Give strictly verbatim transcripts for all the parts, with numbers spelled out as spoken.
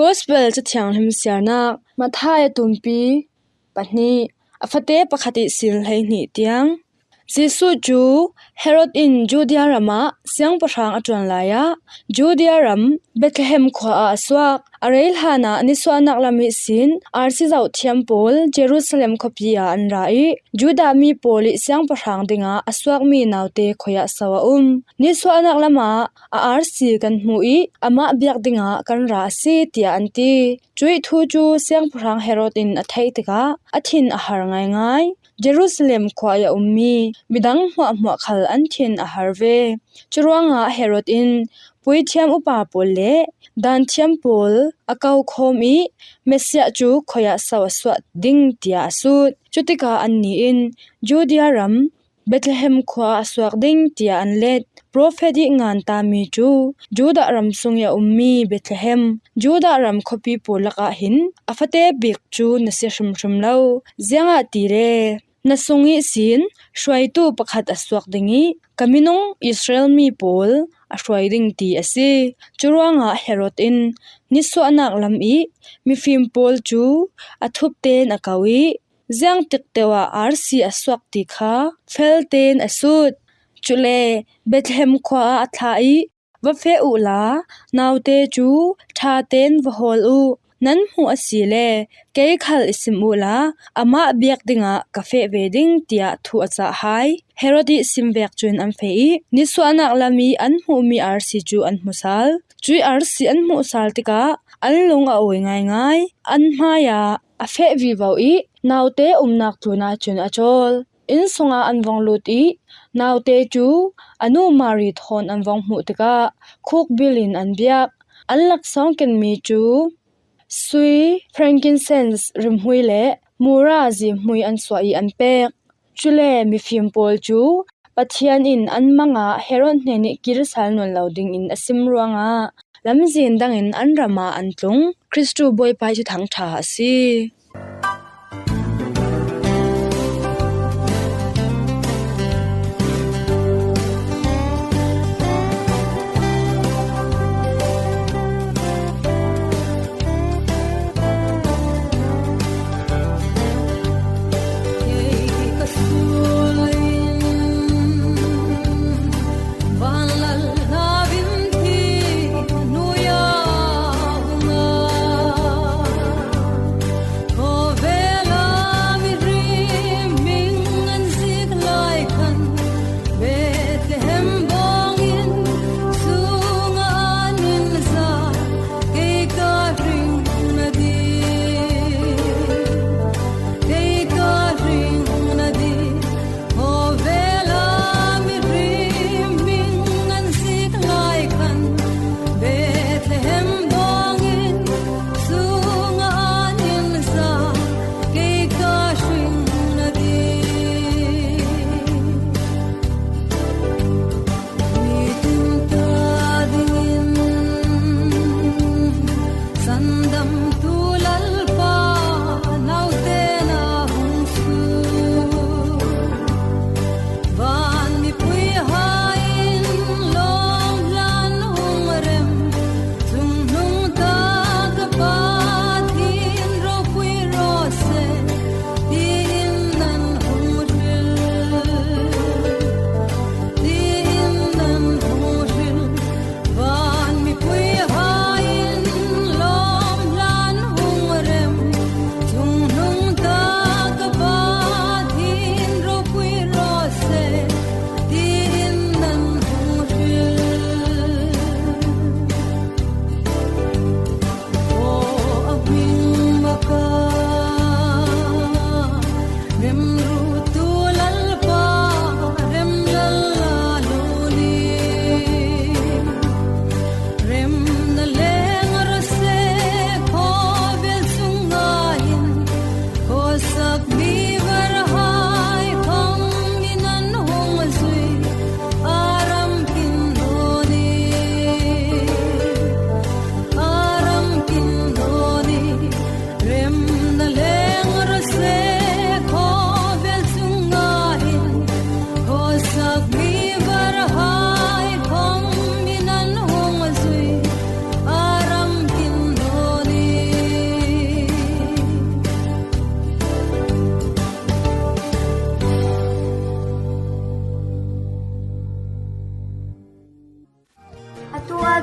Gospel Cathianghlim siarnak Matthai a tumpi pahnih, a fate pakhat ihsin hleihnih tiang. Jesuh cu Herod in Judea ram ah siangpahrang a ṭuan lai ah Judea ram Bethlehem khua ah a suak. A rei hlan ah nisuahnak lam ihsin arsi zoh thiam pawl Jerusalem khuapi ah an ra ih Judah mi pawl ih siangpahrang dingah a suakmi naute khoi ah so a um. Nisuahnak lam ah a arsi kan hmuh ih amah biak dingah kan ra a si, tiah an ti. Cuih thu cu siangpahrang Herod in a theih tikah a thin a har ngaingai. Jerusalem khua ih a ummi midang hmuahhmuah khal an thin a har ve. Curuangah Herod in puithiam upa pawl le danthiam pawl a ko khawm ih Messiah cu khoi ah so a suak ding, tiah a sut. Cutikah annih in Judea ram Bethlehem khua ah a suak ding, tiah an let. Profet ih ngantami cu Judah ram sung ih a ummi Bethlehem, Judah ram khuapi pawl lakah hin a fate bik cu na si hrimhrim lo. Ziangahtile na sung ihsin hruaitu pakhat a suak ding ih ka minung Israel mi pawl a hruai ding, ti a si. Curuangah Herod in nisuahnak lam ih mifim pawl cu a thup tein a ko ih ziangtik teuh ah arsi a suak ti kha fel tein a sut. Cule Bethlehem khua ah a thlah ih, "Va feh uhla, naute cu ṭha tein va hawl uh. Nan hmuh asile kei khal i sim uhla, amah biak dingah ka feh ve ding," tiah thu a cah hai. Herod ih sim vek cun an feh ih nisuahnak lam ih an hmuhmi arsi cu an hmu sal. Cuih arsi an hmuh sal tikah an lung a awi ngaingai. An hmaiah a feh vivo ih naute umnak tlun ahcun a cawl. Inn sungah an vung lut ih naute cu a nu Mari thawn an vung hmuh tikah khukbil in an biak. An laksawng kenmi cu sui, frankincense rimhmui le mura zihmui an suah ih an pek. Cule mifim pawl cu Pathian in an mang ah Herod hnenih kir sal nawn lo dingin a sim ruangah lamzin dangin an ram ah an tlung. Kristu Bawipa ih thuthang ṭha a si.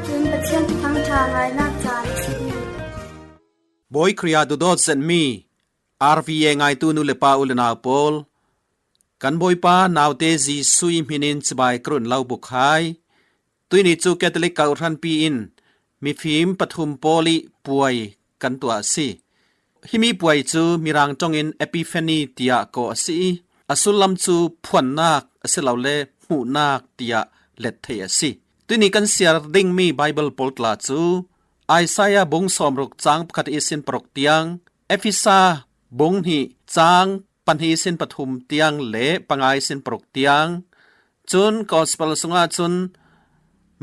Cun Pathian Thuthang ṭha ngainak caan a si. Bawi Khrih ah duhdawt zetmi R V A ngaitu nu le pa, u le nau pawl, kan Bawipa naute Jesuh hmin in cibai ka run lo buk hai. Tuini cu Catholic kawhhranpi in mifim pathum pawl i puai kan tuah a si. Himi puai cu Mirang ṭongin Epiphany tiah kawh a si i, a sullam cu phuannak asilole hmuhnak tiah let theih a si. Tuini kan siar dingmi Baibal pawl tla cu Isaiah bung sawmruk cang pakhat ihsin paruk tiang, Efesa bung hnih cang pahnih ihsin pathum tiang le panga ihsin paruk tiang, cun Gospel sungah cun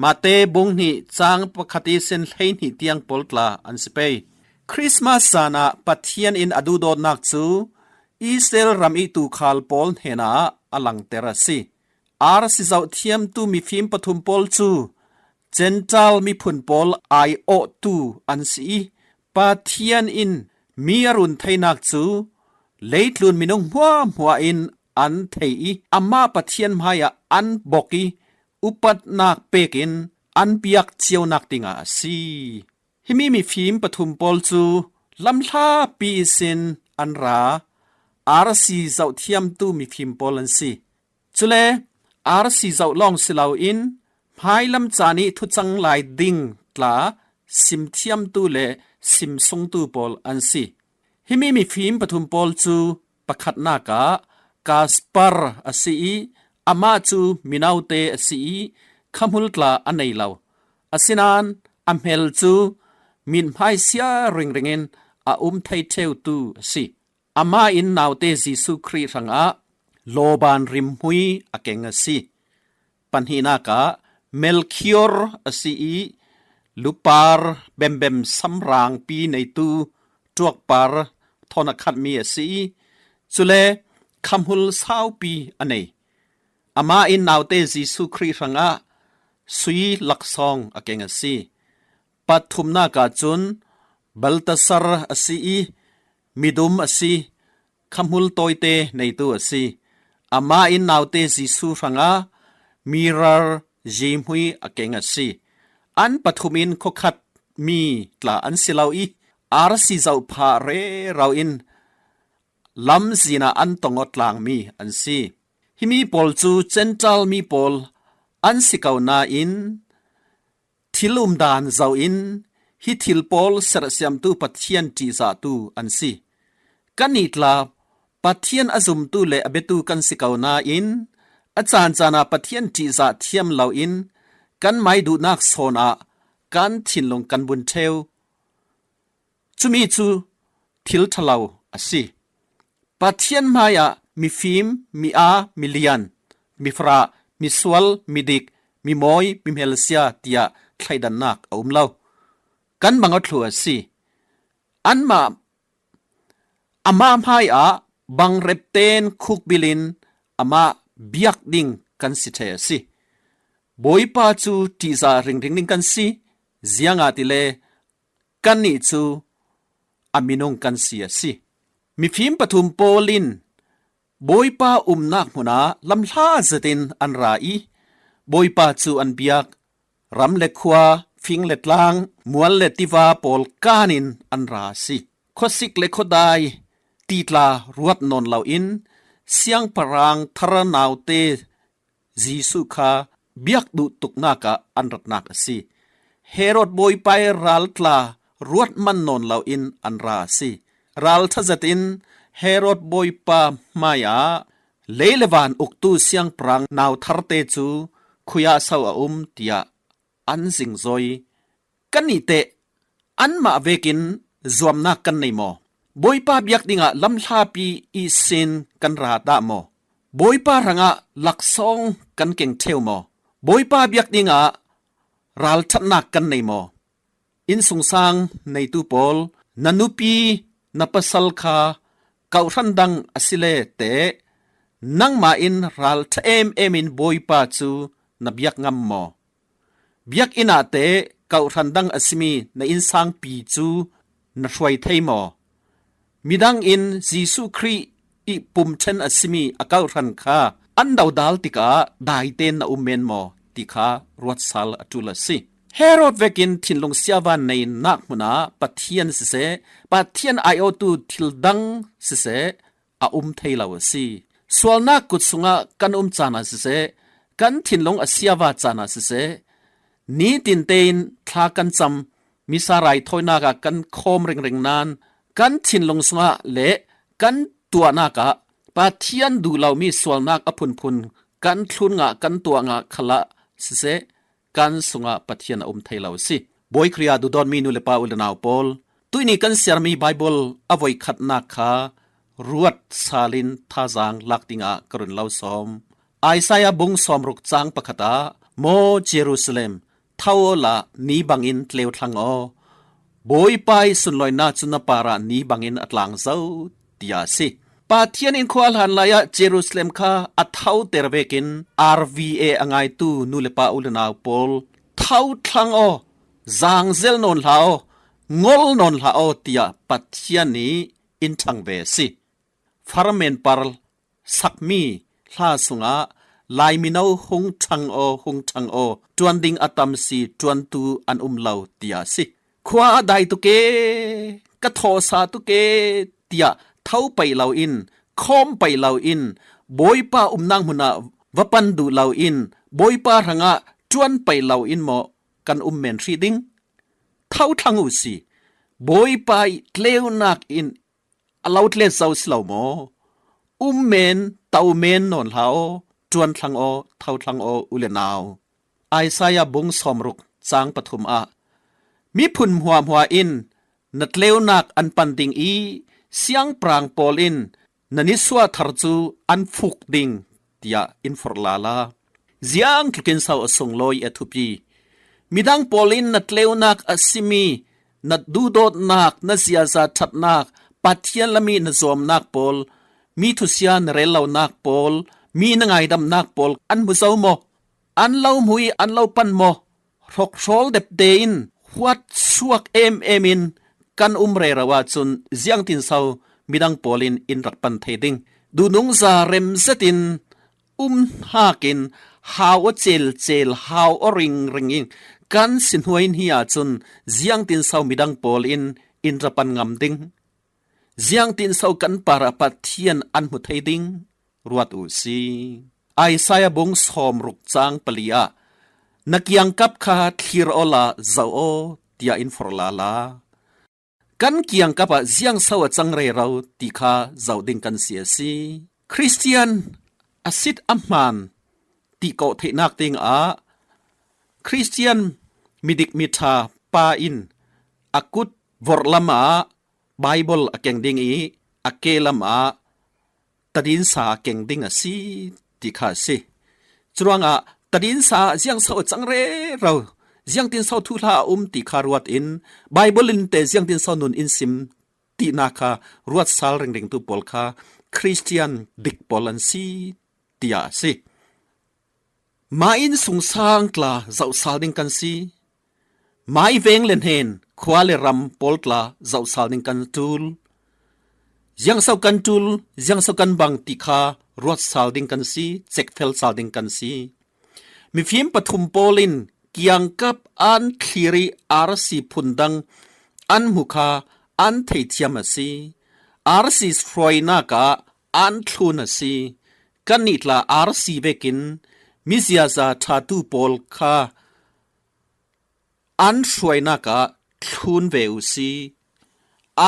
Mate bung hnih cang pakhat ihsin hleihnih tiang pawl tla an si pei. Christmas zan ah Pathian in a duhdawtnak cu Israel ram i tuukhal pawl hnenah a langter a si. Arsi zoh thiamtu mifim pathum pawl cu Gentile miphun pawl aiawhtu an si i, Pathian in mi a run theinak cu leitlun minung hmuahhmuah in an thei i, amah Pathian hmaiah an bok i, upatnak pek in an biak cionak dingah a si. Himi mifim pathum pawl cu lamhlapi ihsin an ra, arsi zoh thiamtu mifim pawl an si. Cule arsi zoh lawng si loin hmailam caan i thucang lai ding tla sim thiamtu le sim sungtu pawl an si. Himi mifim pathum pawl cu pakhatnak ah Kaspar a si i, amah cu minote a si i, khamul tla a nei lo. Asinain a hmel cu mithmai sia ringring in a um thei ṭheutu a si. Amah in naute Jesuh Khrih hrangah lawban rimhmui a keng a si. Pahnihnak ah Melchior a si i, lupar bembem samrangpi neitu ṭuakpar thawn a khatmi a si i, cule khamul saupi a nei. Amah in naute Jesuh Khrih hrangah sui laksawng a keng a si. Pathumnak ah cun Baltasar a si i, midum a si, khamul tawite neitu a si. Amah in naute Jesuh hrangah mirar zihmui a keng a si. An pathum in khuakhat mi tla an si lo i, arsi zoh phah rero in lamzin ah an tong aw tlangmi an si. Himi pawl cu Gentile mi pawl an si ko nain, thil umdan zoh in hi thil pawl serhsiamtu Pathian ṭihzahtu an si. Kannih tla Pathian a zumtu le a biatu kan si ko nain, a caancaan ah Pathian ṭihzah thiam loin kanmai duhnak sawn ah kan thinlung kan bun ṭheu. Cumi cu thil ṭhalo a si. Pathian hmaiah mifim, mi-aa, milian, mifarah, misual, midik, mimawi, mihmelsia tiah thleidannak a um lo. Kan bang aw thluh a si. Anmah, amah hmaiah bangrep tein khukbil in amah biak ding kan si ṭheh a si. Bawipa cu ṭihzah ringring ding kan si, ziangahtile kannih cu a minung kan si a si. Mifim pathum pawl in Bawipa umnak hmun ah lamhla zetin an ra i, Bawipa cu an biak. Ram le khua, fing le tlang, mual le tiva pawl kan in an ra a si. Khuasik le khuadai ti tla ruat nawn loin siangpahrang thar naute Jesuh kha biak duh tuknak ah an ratnak a si. Herod Bawipa i ral tla ruat man nawn loin an ra a si. Ralṭha zetin Herod Bawipa hmaiah lei le van uktu siangpahrang nau tharte cu khuiah so a um tiah an zingzoi. Kannih teh anmah vekin zuamnak kan nei maw? Bawipa biak dingah lamhlapi ihsin kan ra dah maw? Bawipa hrangah laksawng kan keng ṭheu maw? Bawipa biak dingah ralṭhatnak kan nei maw? Innsungsang neitu pawl, na nupi, na pasal kha kawhhran dang a si le teh, nangmah in ralṭha em em in Bawipa cu na biak ngam maw? Biakinn ah teh kawhhran dang a simi na innsangpi cu na hruai thei maw? Midang in Jesuh Khrih i pum ṭhen a simi a kawhhran kha an dodal tikah daitein na um men maw ti kha ruat sal a ṭul a si. Herod vekin thinlung siava neinak hmunah Pathian siseh, Pathian aiawtu thil dang siseh a um thei lo a si. Sualnak kut sungah kan um caan ah siseh, kan thinlung a siava caan ah siseh, nitin tein thla kan cam, misa raithawinak ah kan khawm ringring nain kan thinlung sungah le kan tuahnak ah Pathian duh lomi sualnak a phunphun kan thlun ngah, kan tuah ngah khalah siseh, kan sungah Pathian a um thei lo a si. Bawi Khrih ah duhdawtmi nu le pa u le nau pawl, tuihni kan siarmi Baibal a voikhatnak kha ruat salin thazaang lak dingah ka run lo sawm. Isaiah bung sawmruk cang pakhat ah, "Maw Jerusalem, tho awla ni bangin tleu thlang aw. Bawipa ih sunlawina cu na parah ni bangin a tlang zo," tiah a si. Pathian in khua a hlan lai ah Jerusalem kha a thoter vekin R V A a ngaitu nu le pa u le nau pawl, "Tho thlang aw, zaangzel nawn hlah aw, ngol nawn hlah aw," tiah Pathian nih in ṭhang ve a si. Farmen par sakmi hla sungah, "Lai mino, hung ṭhang aw, hung ṭhang aw, ṭuan ding a tam si, ṭuantu an um lo," tiah a si. "Khua a dai tuk e, ka thawhsa tuk e," tiah tho paih loin, khawm paih loin, Bawipa umnak hmunah va pan duh loin, Bawipa hrangah ṭuan paih loin maw kan um men hrih ding? Tho thlang uh si. Bawipa ih tleunak in a lo tlet zo si lo maw? Um men, to men nawn hlah aw, ṭuan thlang aw, tho thlang aw, u le nau. Isaiah bung sawmruk cang pathum ah, "Miphun hmuahhmuah in na tleunak an pan ding ih siangpahrang pawl in na nisuah thar cu an fuk ding," tiah in forh lala. Ziangtlukin so a sunglawi a thupi. Midang pawl in na tleunak a simi, na duhdawtnak, na ziaza ṭhatnak, Pathian lam ih na zuamnak pawl, mi thusia na rel lonak pawl, mi na ngaidamnak pawl an hmu zo maw? An lo hmu ih an lo pan maw? Hrawkhrawl depde in, huat suak em em in kan um rero ahcun ziangtin so midang pawl in in rak pan thei ding? Duhnungza rem zetin um hnakin hau aw celcel, hau aw ringring in kan si hnuai hni ahcun ziangtin so midang pawl in in ra pan ngam ding? Ziangtin so kan parah Pathian an hmu thei ding? Ruat uh si. Isaiah bung sawmruk cang pali ah, "Na kiangkap kha thlir awla zoh aw," tiah in forh lala. Kan kiangkap ah ziang so a cang rero ti kha zoh ding kan si a si. Khristian a sit a hmaan ti kawh theihnak dingah Khristian midik miṭha pa in a kut vorhlam ah Baibal a keng ding ih a ke lam ah tadinsa a keng ding a si ti kha a si. Curuangah tadinsa ah ziang so a cang rero, ziangtin so thuhla a um ti kha ruat in Baibal in teh ziangtin so nun in sim tinak kha ruat sal ringringtu pawl kha Khristian dik pawl an si, tiah a si. Mah innsungsang tla zoh sal ding kan si. Mah ih veng le hnen, khua le ram pawl tla zoh sal ding kan ṭul. Ziang so kan ṭul, ziang so kan bang ti kha ruat sal ding kan si, cekfel sal ding kan si. Mifim pathum pawl in kiangkap an thlir ih arsi phundang an hmu kha an theithiam a si. Arsi hruainak ah an thlun a si. Kannih tla arsi vekin miziaza ṭhatu pawl kha an hruainak ah thlun ve uh si.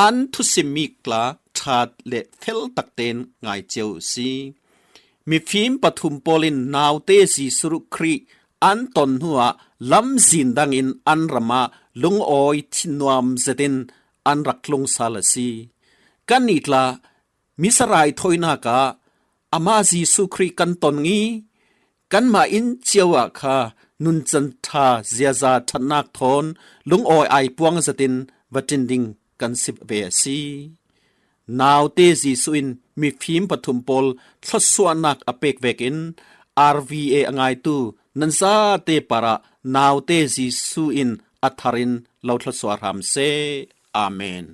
An thusim mi tla ṭha le fel taktein ngai cio uh si. Mifim pathum pawl in naute Jesuh Khrih an ton hnuah lamzin dangin an ram ah lungawi thinnuam zetin an rak tlung sal a si. Kannih tla misa raithawinak ah amah Jesuh Khrih kan ton ih kanmah inn cio ah kha nuncan ṭha ziaza ṭhatnak thawn lungawi aipuang zetin va ṭin ding kan si ve a si. Naute Jesuh in mifim pathum pawl thluasuahnak a pek vekin R V A a ngaitu nan zate parah naute Jesuh in a thar in lo thluasuah hram seh. Amen.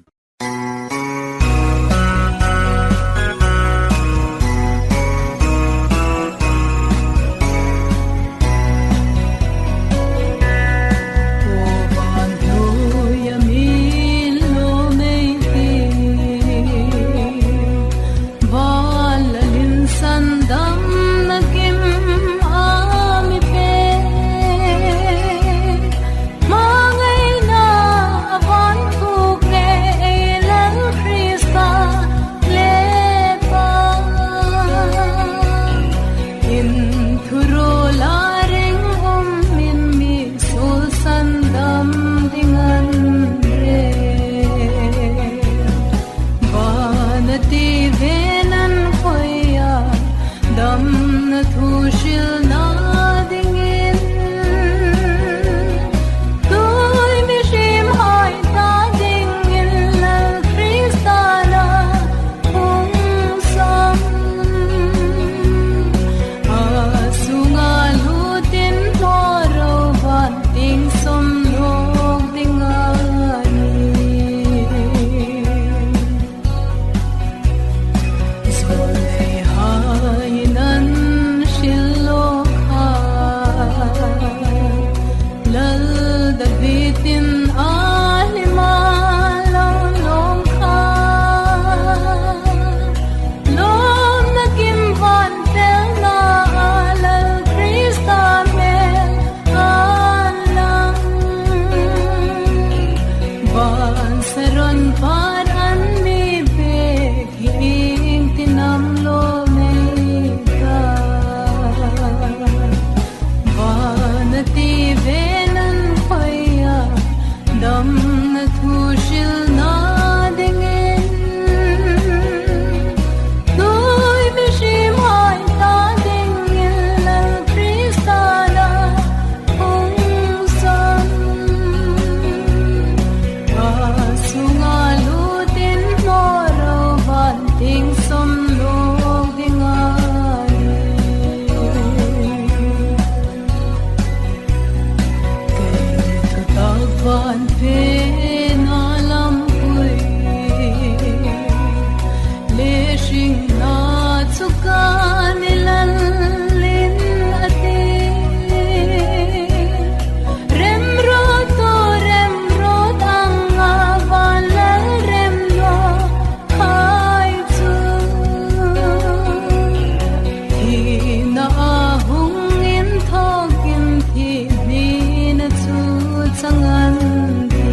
Tangan ti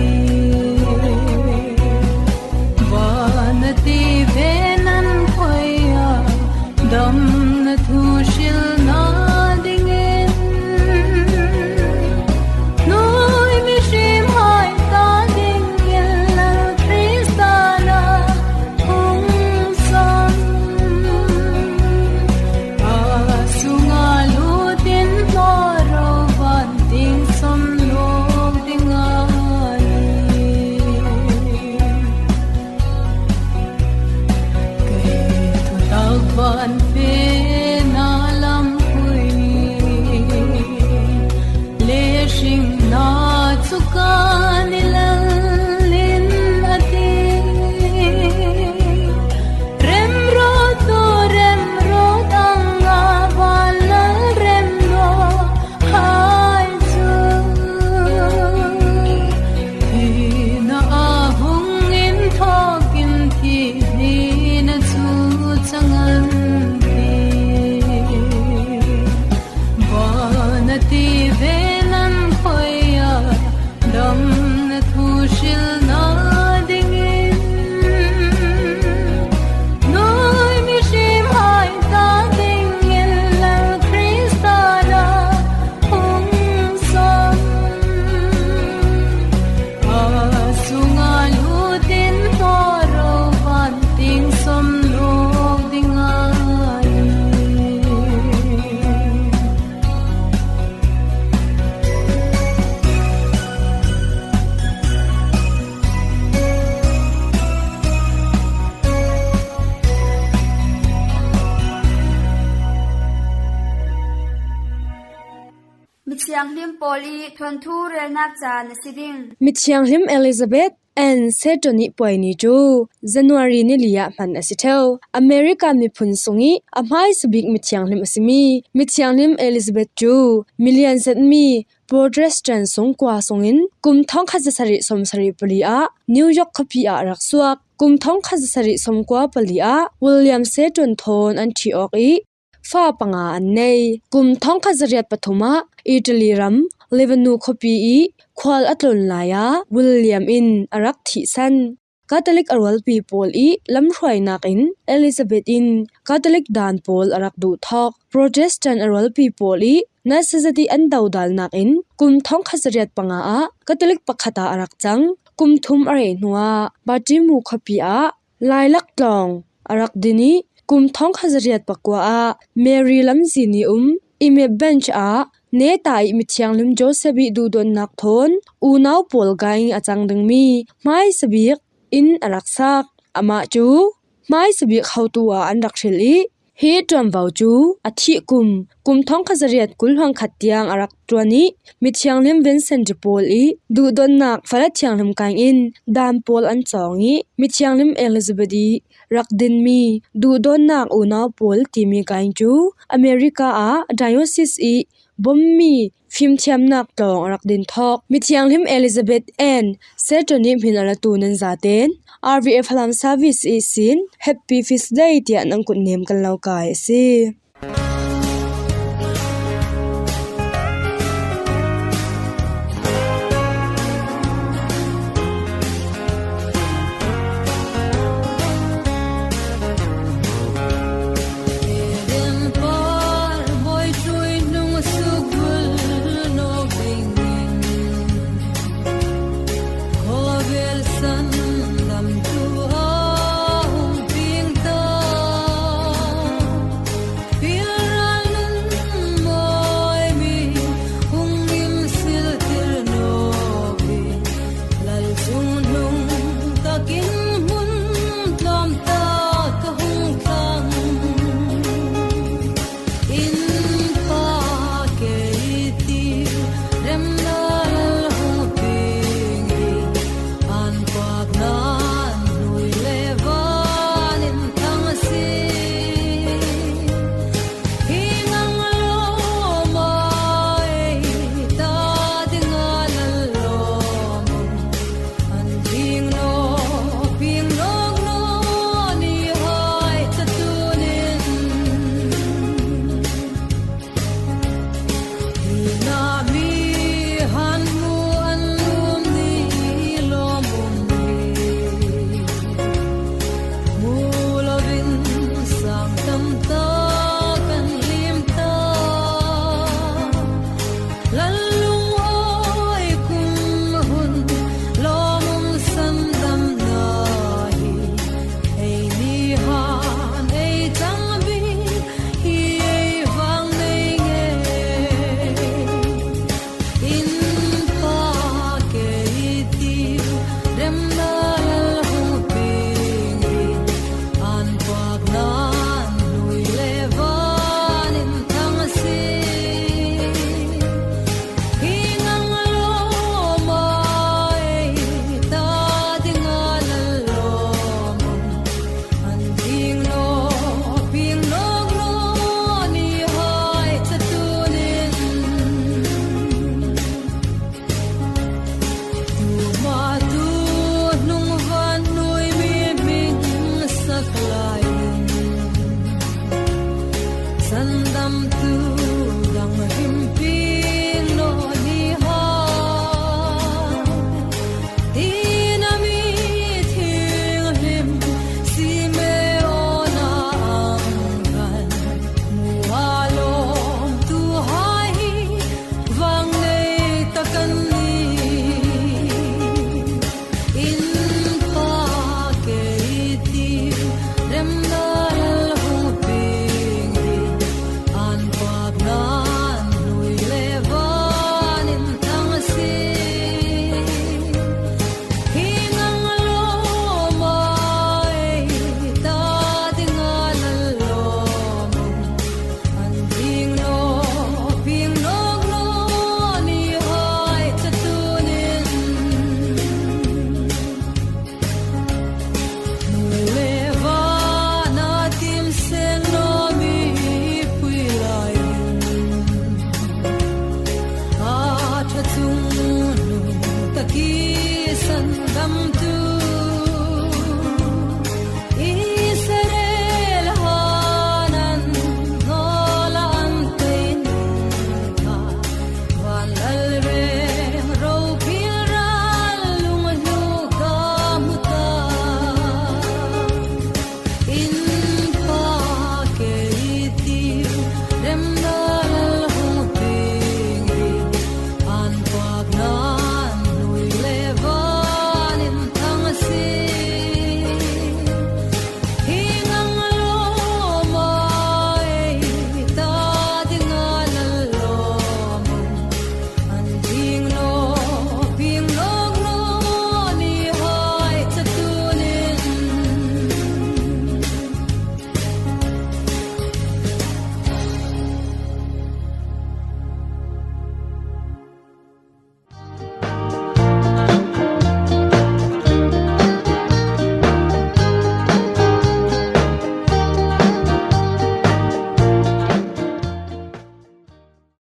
ba na ti ve nan khoi a, dam na thu shil na dingin, nui mi shim hai ta dingin Lal Krista na hung son. A sunga lutin hnawh ro vanting som lok dinga ni. Kei thutak van fe na lam pui le hring na cuka ni lalin a ti. Remrawt tu remrawt anga vanlal remrawt hai cu thina a hung in thawk in thihni na cu cangan ti. Ba na ti ve nan khoi a, dam na thu shil na dingin, nui mi hrim hai ta dingin Lal Krista na hung son. A sunga lutin hnawh ro vanting som lok dinga ni. Mithianghlim pawl i thuanthu relnak caan a si ding. Mithianghlim Elizabeth Ann Seton i puai ni cu January ni li ah hman a si ṭheu. America miphun sung i a hmaisa bik mithianghlim a simi Mithianghlim Elizabeth cu milian zetmi Protestant sungkua sungin kum thongkhat zasarih sawmsarih pali ah New York khuapi ah a rak suak. Kum thongkhat zasarih sawmkua pali ah William Seton thawn an ṭhi awk i fa panga an nei. Kum thongkhat zariat pathum ah Italy ram Livigno khuapi i khual a tlun lai ah William in a rak thihsan. Catholic a rualpi pawl i lamhruainak in Elizabeth in Catholic dan pawl a rak duh thawk. Protestant a rualpi pawl i nasa zat i an dodalnak in kum thongkhat zariat panga ah Catholic pakhat ah a rak cang. Kum thum a reh hnuah Battimu khuapi ah lailak tlawng a rak din i kum thongkhat zariat pakua ah Mary lamzin i um Imabe Bench ah neta i mithianghlim Joseph i duhdonnak thawn unau pawl gai a cang dingmi hmaisa bik in a rak sak. Amah cu hmaisa bik hotu ah an rak hril i hi ṭuanvo cu a thih kum, kum thongkhat zariat kul hluan khat tiang a rak ṭuan i mithianghlim Vincent de Paul i duhdonnak fala thianghlim kai in dan pawl an cawng i mithianghlim Elizabeth i rak dinmi duhdonnak unau pawl timi kai cu America ah diocese i bommi fimthiamnak tlawng a rak din thawk. Mithianghlim Elizabeth Ann Seton i hmin a latu nan zaten R V A Falam Service ihsin Happy Feast Day tiah nan kut nem kan lo kai a si. Come to